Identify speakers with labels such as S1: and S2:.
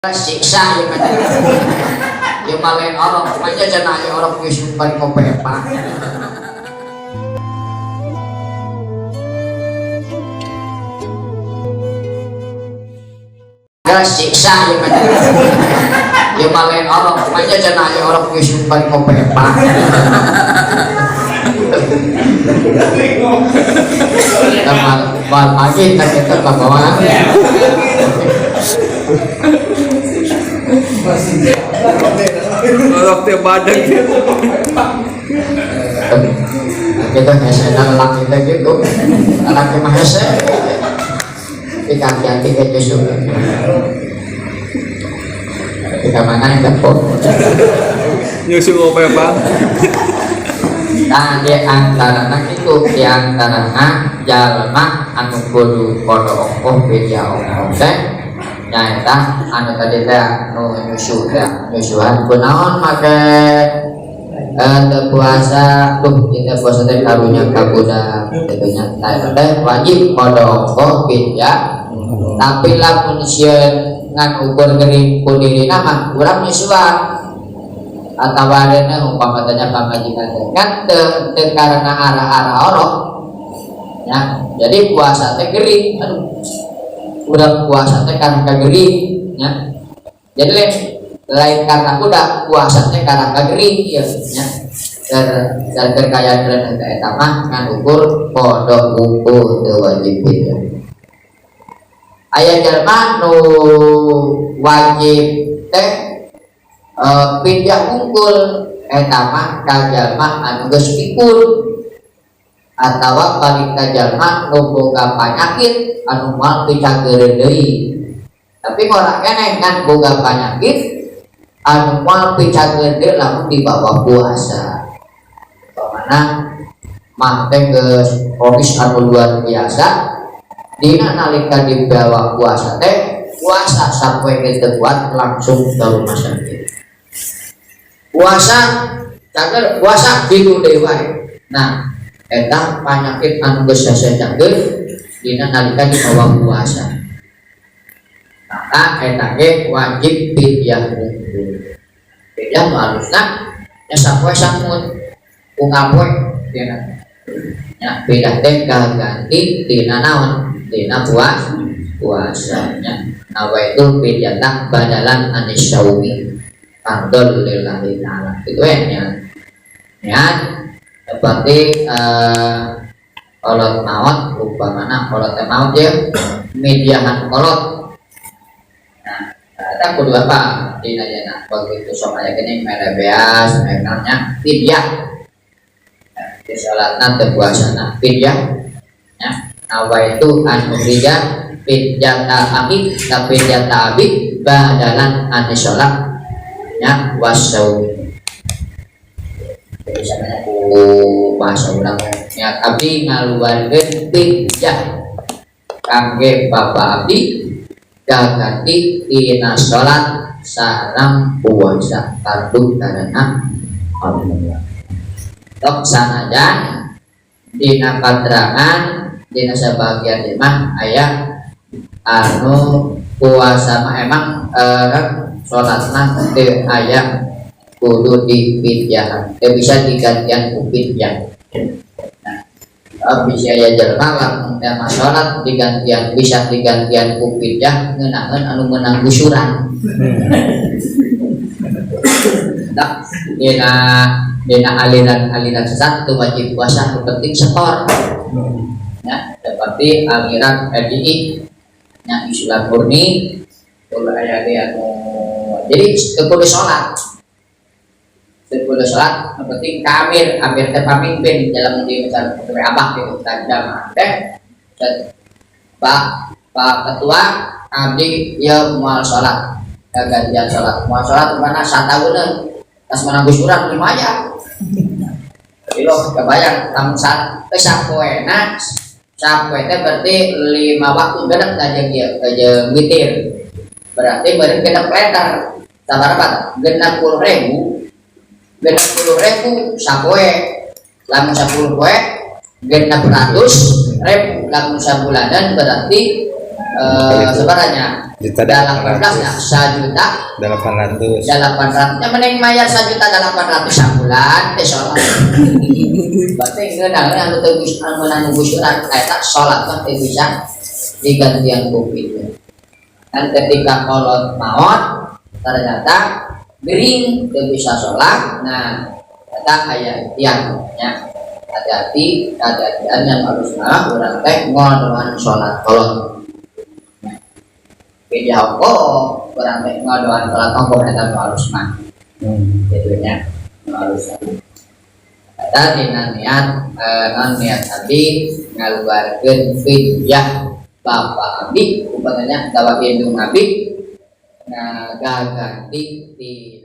S1: Siksa ya mah. Ya malain orok, manja cenah aya orok geus bari ngopepa. Siksa ya mah. Ya malain orok, manja cenah aya orok geus bari ngopepa. Mal mal pagi tak kita bawa.
S2: Orok teh badak.
S1: Kita hese laki teh gitu. Laki mah hese. Dikaki-aki ke justru. Kita mana yang dapur?
S2: Nyusu ngopepa.
S1: Nah, di antara itu di antara jalma anu kudu kodo ongkoh beda ongkoh teh nyaeta anu tadi teh nu nyusu teh nyusuan kunaon make teu puasa tuh kita puasa teh karunya ka budak kitu nya teh wajib kodo ongkoh beda tapi lamun sieun ngan ukur gering ku dirina mah urang nyusuan atawa rena umpama tanya pamajikan teh kan teu karena arah-arah orok ya jadi puasa teh gering aduh udah puasa teh karena kagering ya jadi lain karena udah puasa teh karena kagering ya nya ter kaya rena teh eta mah ngan ukur kodok ukur teu wajib ya. Aya jalma nu wajib teh pindah unggul eta mah ka jalma anu geus pikun atawa balik ka jalma nu boga panyakit anu moal picageureun deui tapi ngora keneh kan boga panyakit anu moal picageureun deui lamun dibawa puasa mana mah teh geus kronis anu luar biasa dina nalika dibawa puasa teh puasa sampai teu kuat langsung ke rumah sakit puasa cager puasa kitu deui wae nah eta panyakit anu geus hese cager dina nalika dibawa puasa maka eta ge wajib fidyah unggul fidyah nu alusna nya sapoe samun unggal poe dina nya fidyah teh kaganti dina naon dina puasanya nawaitu fidyah badalan anis saumi fardol lillahi ta'ala itu ya niat seperti kolot maut umpamana kolot maut ya mediahan kolot nah eta kudu apa dina jana begitu sok aya geuning mere beas merekna fidyah di salatna teu puasana fidyah nya nawaitu an ukhrijah fidyata akhi ta fidyata abi badalan an salat nya wasau jadi samanya ku bahasa urang niat abdi ngaluarkeun fidyah kangge bapa abdi kaganti tina salat sareng puasa fardu karena Allah tok sanajan dina katerangan dina sabagian mah aya anu puasa mah emang salatna teu aya kudu dipidyahan teu bisa digantian ku fidyah. Nah, bisa aya jelema lamun teh mah salat digantian bisa digantian ku fidyah ngeunaheun anu meunang gusuran. Nah, dina aliran-aliran sesat teu wajib puasa nu penting setor. Ya, seperti aliran RDI nya Islam murni kudu aya ge anu jadi teu kudu salat. Teu kudu salat, nu penting ka amir, amir teh pamimpin dalam di misalnya ketua abah gitu, jamaah teh. Pak Ketua abdi ieu moal salat. Kagantian salat. Moal salat mana satauneun. Tas menang gusuran lumayan. Jadi lo kebayang lamun sapoena sapoe teh berarti 5 waktu genep ka jeung ieu, ka jeung witir. Berarti beureum genep liter. Sabaraha? 60.000. 60.000 sapoe. Lamun 10 poe 600.000. Lamun sabulanan berarti Sebenarnya
S3: Juta
S1: 18 nya 1 juta
S3: 800.
S1: 800 nya, mending mayar 1 juta 800 sabulan teh sholat. Berarti ngeunah anu teu bisa, anu anu gusuran eta sholat mah teu bisa digantian ku kitu. Dan ketika kolot maot ternyata gering, teu bisa sholat. Nah, eta aya ikhtiar nya. Hati-hati, hati-hatian yang harus mah urang teh ngodoan sholat kolot. Beda ongkoh, urang teh ngodoan sholat ongkoh, eta nu halus mah. Gitu nya, nu halus. Eta dina niat non niat abdi ngaluarkeun fidyah bapak abdi umpamanya atawa indung abdi ngagaganti ti